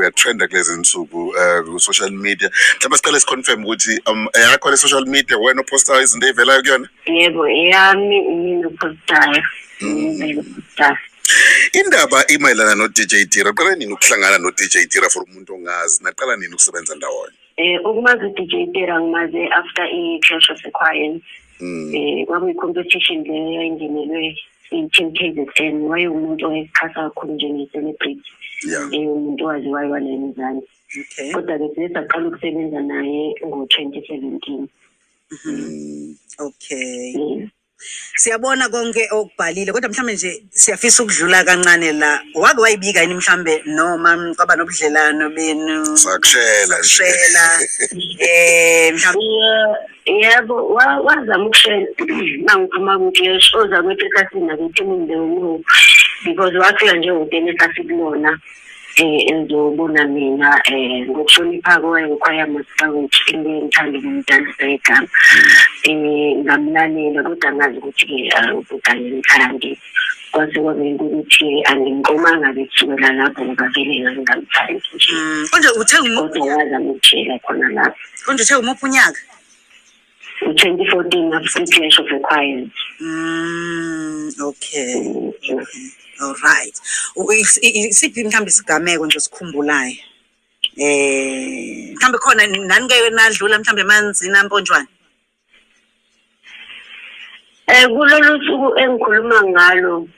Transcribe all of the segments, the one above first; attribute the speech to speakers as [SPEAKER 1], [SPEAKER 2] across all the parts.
[SPEAKER 1] Uyatrenda kulezi nsuku ku-social media. Mhlawumbe siqale siconfirm ukuthi eyakho le social media, wena opostayo izinto ey'velayo kuyona?
[SPEAKER 2] Yebo, eyami, imina opostayo. Mina opostayo.
[SPEAKER 1] Indaba imayelana no-DJ Tira. Uqala nini ukuhlangana no-DJ Tira, for umuntu ongazi? Naqala nini ukusebenza ndawonye?
[SPEAKER 2] Ukumazi u-DJ Tira, ngimaze after i-Clash of the Choirs. Kwakuyi-competition leyo yayingenelwe i-Team KZN. Wayewumuntu owayesichasa kakhulu njenge-celebrity. Umuntu owaziwayo wala eMzansi. Kodwa-ke siye saqala ukusebenza naye ngo-2017.
[SPEAKER 3] Siyabona konke okubhalile, kodwa mhlambe nje siyafisa ukudlula kancane la. Wake wayibika yini mhlambe noma kwaba nobudlelano benu?
[SPEAKER 1] Sakushela nje.
[SPEAKER 3] Sakushela. Mhlambe
[SPEAKER 2] Yebo, wazama ukushela mangiphuma ku-Clash, oza kwethu esasinako ethimini leyo, because wafika nje ehhotela esasikulona ezobona mina. Ngokuhlonipha-ke wayengikhwaya master wethu, into engithanda ukumdanisa igama. Ngamlalela, kodwa ngazi ukuthi-ke ubhuti angimthandi. Kwase kwabe ukuthi angimqomanga-ke kusukela lapho, ngoba vele ngangingamthandi nje.
[SPEAKER 3] Konje uthe
[SPEAKER 2] Kodwa wazama ukutshela khona lapho.
[SPEAKER 3] Konje uthe umuphi unyaka?
[SPEAKER 2] U-2014, after Clash of the Choirs.
[SPEAKER 3] Okay. All right. Isiphi mhlawumbe isigameko nje osikhumbulayo? Mhlawumbe khona nani ke nadlula mhlawumbe emanzini amponjwana?
[SPEAKER 2] Kulolu suku engikhuluma ngalo,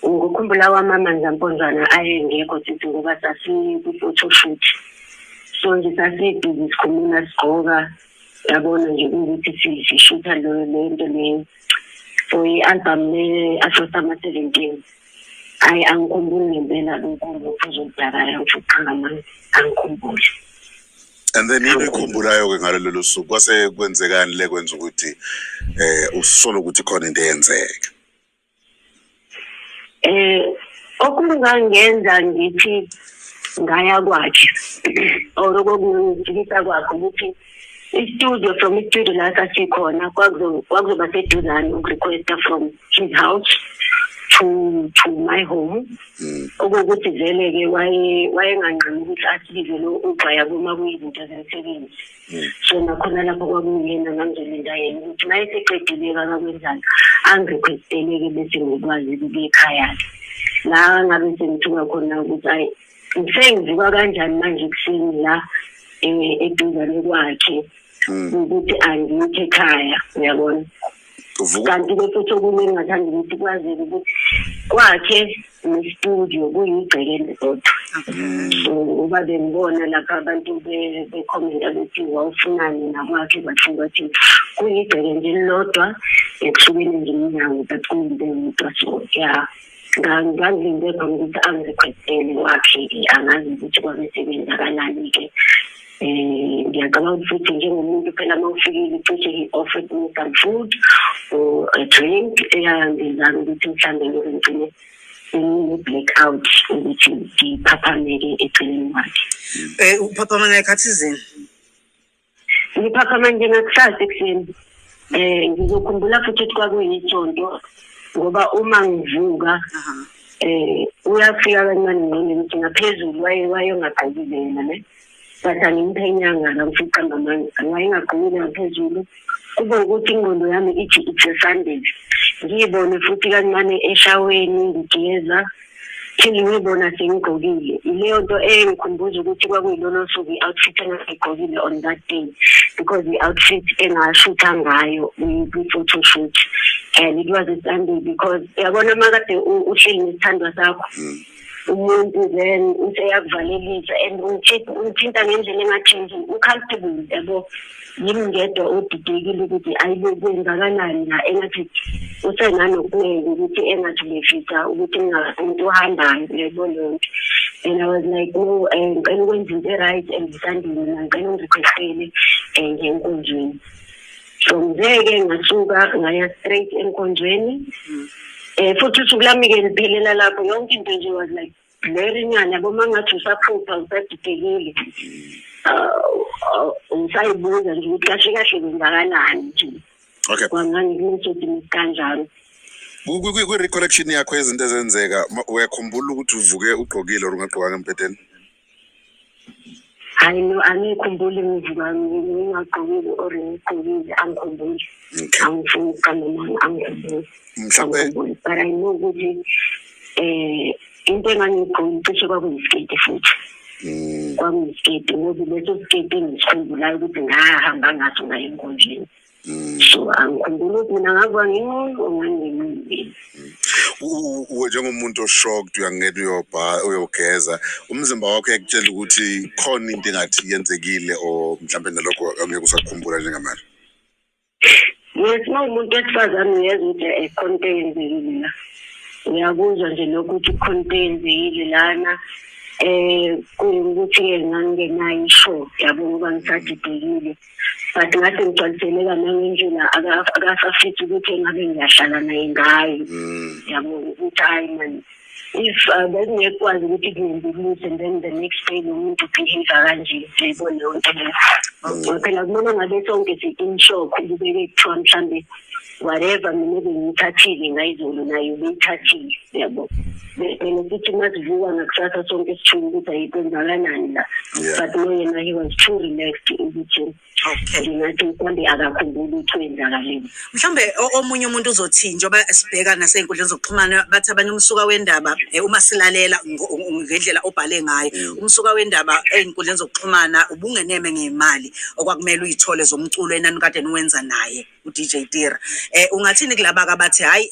[SPEAKER 2] ngikhumbula kwami amanzi amponjwana ayengekho sithi, ngoba sasiku-photoshoot. So nje sasibhizi sikhuluma, sigqoka, yabona nje ukuthi sishutha le nto le for i-album le-Afro Summer 17. Hhayi, angikhumbuli ngempela kulokhu oludakayo, ngisho ukuqamba amanga, angikhumbuli.
[SPEAKER 1] And then yini oyikhumbulayo-ke ngalo lolo suku? Kwase kwenzekani le kwenza ukuthi usole ukuthi khona into eyenzeka?
[SPEAKER 2] Okungangenza ngithi ngaya kwakhe or okungijikisa kwakhe ukuthi i-studio, from i-studio la sasikhona kwakuzoba seduzane ukurequesta from his house to my home. Okuwukuthi vele-ke wayenganqeni ukuthi asibize lo Uber, yabo, uma kuyizinto zemisebenzi. So nakhona lapho kwakuyena ngangizolinda yena ukuthi uma eseqedile-ke akakwenzayo, angirequestele-ke, bese ngikwazi ukuya ekhaya-ke. La ngabe sengithuka khona ukuthi ayi, sengivuka kanjani manje ekuseni la eduzane kwakhe, ukuthi angikho ekhaya, uyabona.
[SPEAKER 1] Uvuka
[SPEAKER 2] Kanti-ke futhi okunye engingathanda ukuthi kwazeke ukuthi kwakhe ne-studio kuyigceke elilodwa. So uba bengibona lapha abantu bekhomenta bethi wawufunani nakwakhe, kwathiwa kwathi kuyigceke nje elilodwa, ekuhlukene nje iminyango, but kuyinto eyodwa. So ya, ngangilinde khona ukuthi angirequestele kwakhe-ke. Angazi ukuthi kwabe sekwenzakalani-ke. Ngiyacabanga ukuthi futhi njengomuntu phela uma ufikile, cishe he offered me some food or a drink, eyangenzanga ukuthi mhlawumbe ngeke ngigcine sengine-black out, ukuthi ngiphaphameke eceleni kwakhe.
[SPEAKER 3] Uphaphama ngayikhathi zini?
[SPEAKER 2] Ngiphaphama nje ngakusasa ekuseni. Ngizokhumbula futhi ukuthi kwakuyisonto, ngoba uma ngivuka uyafika kancane ngqondweni ukuthi ngaphezulu wayengagqokile yena ne, but angimphenyanga la, ngifuna ukuqamba amanga, wayengagqokile ngaphezulu. Kube ukuthi ingqondo yami ithi it's a Sunday. Ngiyibone futhi kancane eshaweni ngigeza, till ngiyibona sengigqokile. Ileyo nto engikhumbuza ukuthi kwakuyilolo suku, i-outfit engangigqokile on that day, because i-outfit engashutha ngayo kwi-photoshoot, and it was a Sunday, because uyabona uma kade uhleli nesithandwa sakho, umuntu then useyakuvalelisa and ungithinta ngendlela engathi nje ucomfortable, yabo. Yimi ngedwa odidekile ukuthi ayibe kwenzakalani la, engathi usenanokuneke ukuthi engathi ubefisa ukuthi ngingamuntu ohambayo, uyayibona leyo nto. And I was like, no, ngicela ukwenza into e-right and Sunday, mina ngicela ungirequestele ngiye enkonzweni. So ngizeke ngasuka ngaya straight enkonzweni. Futhi usuku lami-ke liphelela lapho. Yonke into nje was like blurry nyana, yabo, uma ngathi usaphupha, usadidekile, usayibuza nje ukuthi kahle kahle kwenzakalani nje. Kwangangikunesodini kanjalo.
[SPEAKER 1] Kwi-recollection yakho yezinto ezenzeka, uyakhumbula ukuthi uvuke ugqokile or ungagqokanga embhedeni?
[SPEAKER 2] Hayi no, angikhumbuli ngivuka ngingagqokile or ngigqokile, angikhumbuli. Angifuni ukuqamba amanga, angikhumbuli.
[SPEAKER 1] Mhlawumbe
[SPEAKER 2] Angikhumbuli, but I know ukuthi into engangiyigqokile cishe kwakuyisiketi futhi. Kwakuyisiketi ngoba leso siketi engisikhumbulayo ukuthi ngahamba ngaso ngaye enkonzweni. So angikhumbuli ukuthi mina ngavuka nginqunu or nganginqunu.
[SPEAKER 1] Njengomuntu o-shocked, uyangena uyobha uyogeza, umzimba wakho uyakutshela ukuthi khona into engathi yenzekile, or mhlawumbe nalokho angeke usakukhumbula njengamanje?
[SPEAKER 2] Yes, uma umuntu wesifazane uyezwa ukuthi khona into eyenzekile la. Uyakuzwa nje lokhu ukuthi khona into eyenzekile lana. Kuyukuthi-ke ngangingenayo i-sure yabo ngoba ngisadidekile. But ngase ngigcwaliseleka nangendlela akasafisa ukuthi engabe ngiyahlala naye ngayo. Yabo ukuthi hayi man, if bekungeke kwazi ukuthi kungenzeki lutho and then the next day lo muntu behave kanje, uyayibona leyo nto leyo. Ngoba phela kumele ngabe sonke si-in shock kubeke kuthiwa mhlambe whatever mina ebengiyithathile ngayizolo naye ubeyithathile, yabo. Bese sithi masivuka ngakusasa sonke sithuke ukuthi ayikwenzakalani la. But no, yena he was too relaxed ukuthi ngingathi mhlawumbe akakhumbuli ukuthi kwenzakaleni.
[SPEAKER 3] Mhlawumbe omunye umuntu uzothi njengoba sibheka nasey'nkundleni zokuxhumana bathi abanye umsuka wendaba, uma silalela ngendlela obhale ngayo, umsuka wendaba ey'nkundleni zokuxhumana ubungeneme ngey'mali okwakumele uyithole zomculo enanikade niwenza naye u-DJ Tira. Ungathini kulaba abathi hayi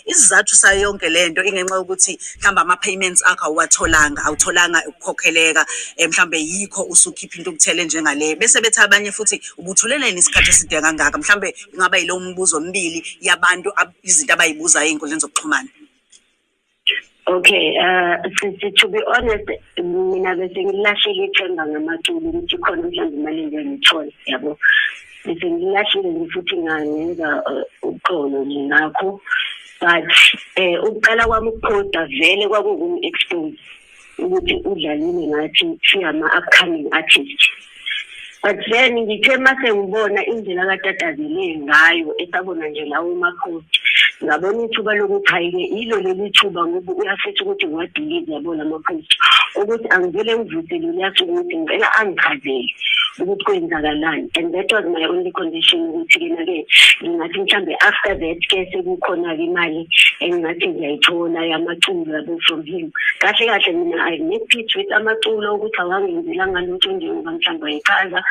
[SPEAKER 3] isizathu sayo yonke lento ingenxa yokuthi mhlawumbe ama-payments akho awuwatholanga, awutholanga ukukhokheleka, mhlawumbe yikho usukhipha intukuthelo enjengale. Bese bethi abanye futhi ubuthuleleni isikhathi eside kangaka? Mhlawumbe ingaba yilowo mbuzo omibili yabantu izinto abayibuzayo ey'nkundleni zokuxhumana.
[SPEAKER 2] Okay, sisi, to be honest, mina bese ngilahlile ithemba ngamaculo ukuthi khona mhlawumbe imali engiyithola, yabo. Bese ngilahlile nje futhi ngangenza uxolo nje ngakho. But ukuqala kwami ukuphosta vele kwakuwukungi-expose ukuthi udlalile ngathi siyama-upcoming artist. But then ngithe mase ngibona indlela akatatazele ngayo esabona nje lawo ma-post, ngabona ithuba lokuthi hhayi-ke yilo leli thuba ngoba uyafisa ukuthi ngiwadilize yabo lama-post, ukuthi angivele ngivuselele uyasuka ukuthi ngicela angichazele ukuthi kwenzakalani. And that was my only condition ukuthi-ke na-ke ngingathi mhlambe after that ke sekukhona-ke imali engingathi ngiyayithola yamaculo yabo from him. Kahle kahle mina I make peace with amaculo ukuthi awangenzelanga lutho njengoba mhlawumbe wayechaza.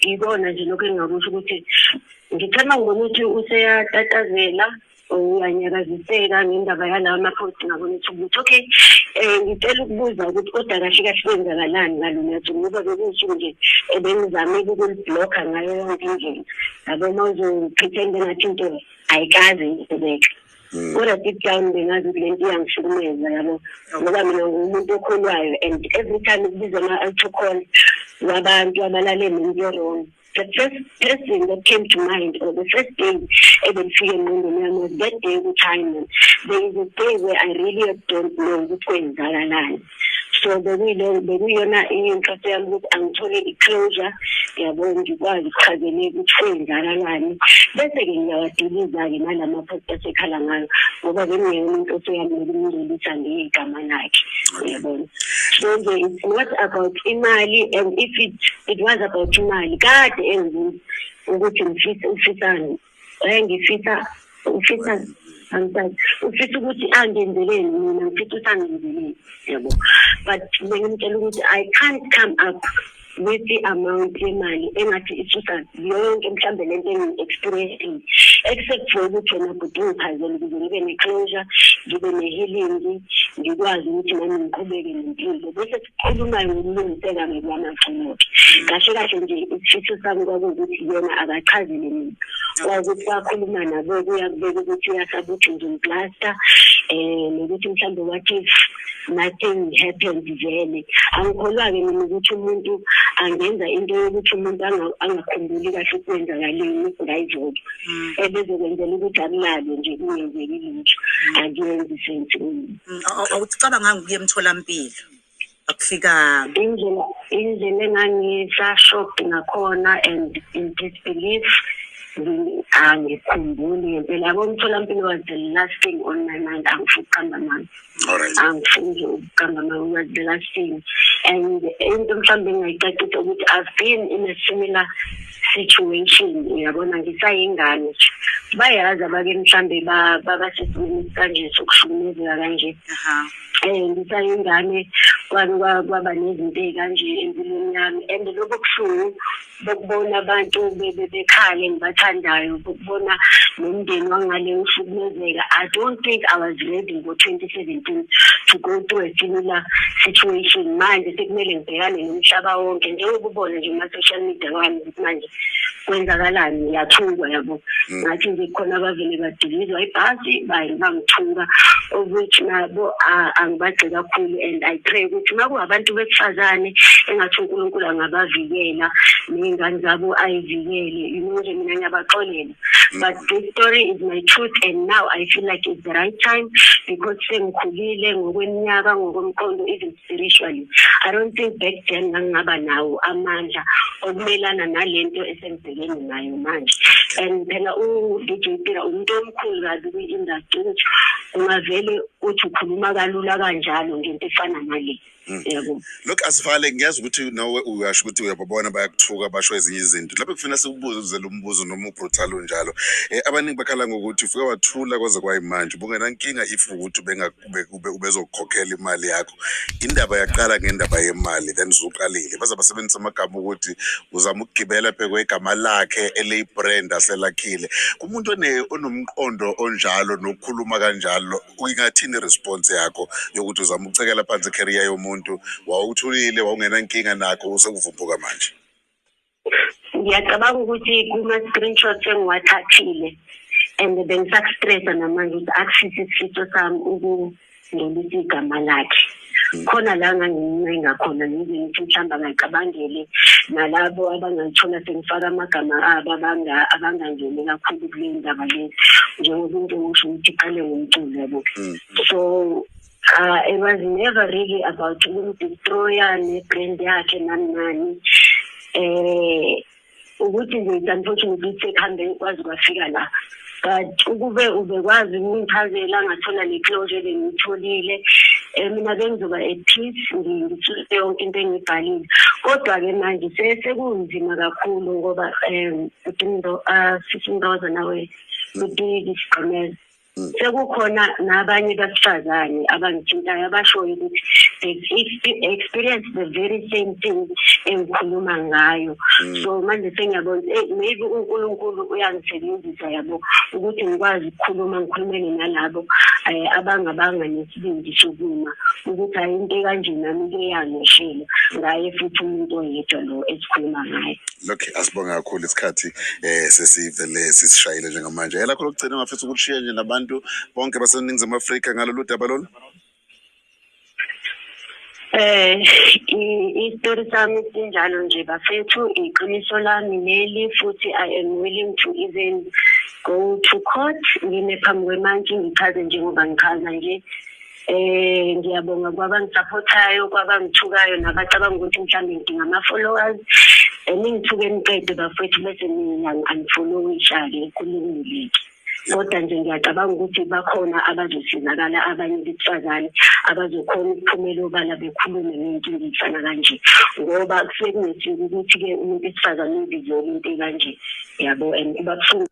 [SPEAKER 2] Ikona nje lokho engingakusho ukuthi ngithe uma ngibona ukuthi useyatatazela uyanyakaziseka ngendaba yalawa ma-post, ngabona ukuthi okay, ngicela ukubuza ukuthi kodwa kahle kahle kwenzakalani ngalona suku, ngoba bekuwusuku nje ebengizamile ukulibhlokha ngayo yonke indlela. Yabo uma uzo-pretend engathi into ayikaze yenzeke. Kodwa deep down bengazi ukuthi lento iyangihlukumeza, yabo, ngoba mina ngumuntu okholwayo and every time kubizwa ama-altar call wabantu abalale nomuntu o-wrong, the first person that came to mind or the first day ebelifike engqondweni yami was that day ukuthi hayi man, there is a day where I really don't know ukuthi kwenzakalani. So bekuyiyona inhloso yami ukuthi angithole i-closure, yabo, ngikwazi ukuchazeleka ukuthi kwenzakalani, bese-ke ngiyawadiliza-ke nalama-post asekhala ngayo, ngoba bekungeyona inhloso yami nokumngcolisa ngegama lakhe, uyabona. So nje it's not about imali, and if it was about imali kade engibuza ukuthi ngifisa ufisani, ngifisa ufisa angisazi ufisa ukuthi angenzeleni, mina ngifisa ukuthi angenzeleni, yabo. But bengimtshela ukuthi I can't come up with the amount yemali engathi isusa yonke mhlambe lento engiyi-experiencing, except for ukuthi wena bhuti ungichazele ukuze ngibe ne-closure, ngibe ne-healing, ngikwazi ukuthi nami ngiqhubeke nempilo, bese sikhulumayo ngokulungiseka-ke kwamaculo-ke. Kahle kahle nje isifiso sami kwakuwukuthi yena akachazele mina, kwakuthi wakhuluma nabo kuyakubeka ukuthi uyasaba ukuthi ngizomplasta, nokuthi mhlawumbe what if nothing happens. Vele angikholwa-ke mina ukuthi umuntu angenza into yokuthi umuntu angakhumbuli kahle ukwenzakaleni ngayizolo, ebezokwenzela ukuthi akulale nje kungenzeki lutho. Akuyenzi sense kumina.
[SPEAKER 3] Awucabanganga ukuya emtholampilo? Akufikanga.
[SPEAKER 2] Indlela engangisa-shocked ngakhona and in disbelief. Angikhumbuli ngempela, yabo, umtholampilo was the last thing on my mind. Angifuni ukuqamba amanga. Angifuni nje ukuqamba amanga, was the last thing. And into mhlawumbe engingayicacisa ukuthi I've been in a similar situation, uyabona, ngisayingane nje. Bayazi abake mhlambe babasesimeni kanje sokuhlukumezeka kanje. Ngisayingane kwake kwaba nezinto ey'kanje empilweni yami, and lobo buhlungu bokubona abantu bekhala engibathandayo, bokubona nomndeni wangale uhlukumezeka, I don't think I was ready ngo-2017 to go through a similar situation. Manje sekumele ngibhekane nomhlaba wonke, njengoba ubona nje kuma-social media wami ukuthi manje kwenzakalani. Ngiyathukwa, yabo, ngathi nje khona abavele badilizwa ibhasi, bangithuka, of which nabo angibagxeki kakhulu. And I pray ukuthi uma kungabantu besifazane, engathi uNkulunkulu angabavikela ney'ngane zabo, ayivikele. Nje mina ngiyabaxolela, but this story is my truth, and now I feel like it's the right time because sengikhulile ngokweminyaka, ngokomqondo, even spiritually. I don't think back then ngangingaba nawo amandla okumelana nalento esengibhekene nayo manje. And phela u-DJ Tira umuntu omkhulu kabi kwi-industry, ukuthi ungavele uthi ukhuluma kalula kanjalo ngento efana nale, yabo.
[SPEAKER 1] Look, asivale. Ngiyazi ukuthi nawe uyasho ukuthi uyababona bayakuthuka, basho ezinye izinto. Lapho kufuna sikubuze lo mbuzo noma ubrutal unjalo. Abaningi bakhala ngokuthi ufike wathula kwaze kwayimanje. Ubungenankinga if ukuthi ubezokukhokhela imali yakho. Indaba yaqala ngendaba yemali, then usuqalile. Baze basebenzisa amagama ukuthi uzama ukugibela phe kwegama lakhe eliyi-brand aselakhile. Kumuntu onomqondo onjalo nokukhuluma kanjalo, ingathini i-response yakho yokuthi uzama ukucekela phansi i-career yomuntu? Wawuthulile, wawungenankinga nakho, usekuvumbuka manje.
[SPEAKER 2] Ngiyacabanga ukuthi kuma-screenshots engiwathathile, and bengisaku-stressa namanje ukuthi akusiso isifiso sami ukungcolisa igama lakhe. Khona la ngangimncenga khona, ngize ngithi mhlawumbe angacabangele nalabo abangalithola sengifaka amagama abo, abangangeni kakhulu kule ndaba le, njengoba into ngisho ukuthi iqale ngomculo, yabo. So it was never really about ukum-destroya ne-brand yakhe, nani nani. Ukuthi nje it's unfortunate ukuthi sekuhambe kwaze kwafika la, but ukube ubekwazi ukungichazela, ngathola le closure ebengiyitholile, mina bengizoba at peace, ngisuse yonke into engiyibhalile. Kodwa-ke manje sekunzima kakhulu ngoba sisi Ndoza, nawe uTiki Sigqemeza, sekukhona nabanye besifazane abangithintayo abashoyo ukuthi they've experienced the very same thing engikhuluma ngayo. So manje sengiyabona ukuthi maybe uNkulunkulu uyangisebenzisa, yabo, ukuthi ngikwazi ukukhuluma, ngikhulumele nalabo abangabanga nesibindi sokuma ukuthi hayi, into ekanje nami ke yangehlela ngaye futhi umuntu oyedwa lo esikhuluma ngaye.
[SPEAKER 1] Look, asibonge kakhulu. Isikhathi sesivele sisishayile njengamanje. Elakho lokugcina ongafisa ukushiya nje nabantu bonke baseNingizimu Afrika ngalolu daba lolu?
[SPEAKER 2] Isitori sami sinjalo nje, bafethu, iqiniso lami leli, futhi I am willing to even go to court, ngime phambi kwemantshi, ngichaze njengoba ngichaza nje. Ngiyabonga kwabangisupportayo, kwabangithukayo, nabacabanga ukuthi mhlawumbe ngidinga ama-followers. Ningithuke niqede, bafethu, bese niyangi-unfollowisha-ke, kulungile-ke. Kodwa nje ngiyacabanga ukuthi bakhona abazosizakala, abanye besifazane abazokhona ukuphumela obala bekhulume ngey'nkinga ey'fana kanje, ngoba kusuke kungesiko ukuthi-ke umuntu wesifazane uyibizele into ekanje, yabo, and kuba buhlungu.